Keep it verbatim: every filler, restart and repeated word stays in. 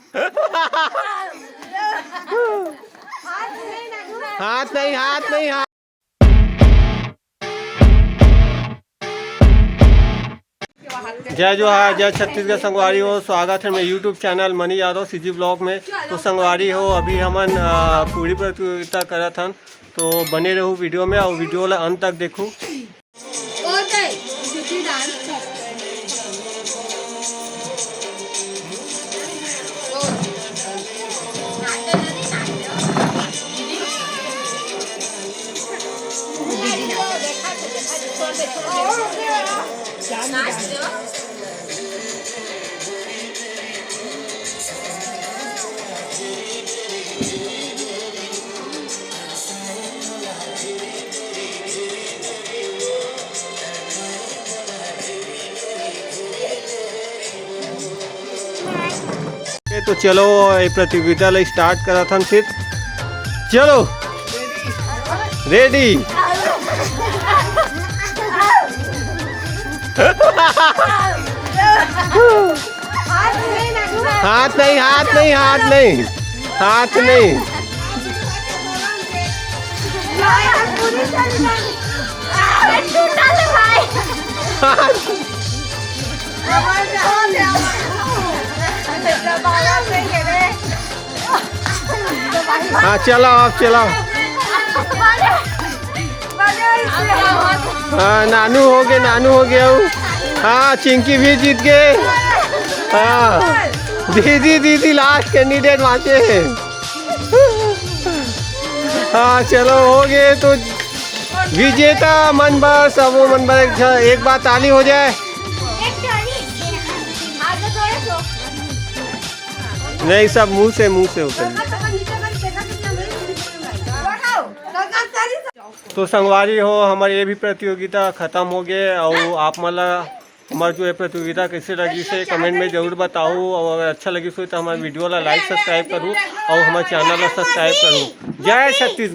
हाथ नहीं, हाथ नहीं, हाथ। जय जोहार, जय छत्तीसगढ़ संगवारी हो। स्वागत है मेरे YouTube channel money Yadav CG blog में। तो संगवारी हो, अभी हमन अ, पूड़ी प्रतियोगिता करत हन, तो बने रहू वीडियो में और वीडियो ला अंत तक देखू। ये तो चलो, ये प्रतियोगिता ला स्टार्ट करत हन फिर। चलो, रेडी। हाथ नहीं, हाथ नहीं, हाथ नहीं, हाथ नहीं। हाँ, चलाओ, आप चलाओ। हाँ, नानू हो गए, नानू हो गया हूँ। हाँ, चिंकी भी जीत गए। हाँ, दीदी, दीदी लास्ट कैंडिडेट बाँचे हैं। हाँ, चलो, हो गए तो विजेता मन बर, सब मन बर एक झ-, एक बार ताली हो जाए। नहीं, सब मुंह से, मुंह से होता है। तो संगवारी हो, हमारे ये भी प्रतियोगिता खत्म हो गए और आप मन ला हमार जो है प्रतियोगिता कैसे लगी से कमेंट में जरूर बताओ, और अगर अच्छा लगी हो तो हमारे वीडियो ला लाइक सब्सक्राइब करूँ और हमारे चैनल ला सब्सक्राइब करूँ। जय छत्तीसगढ़।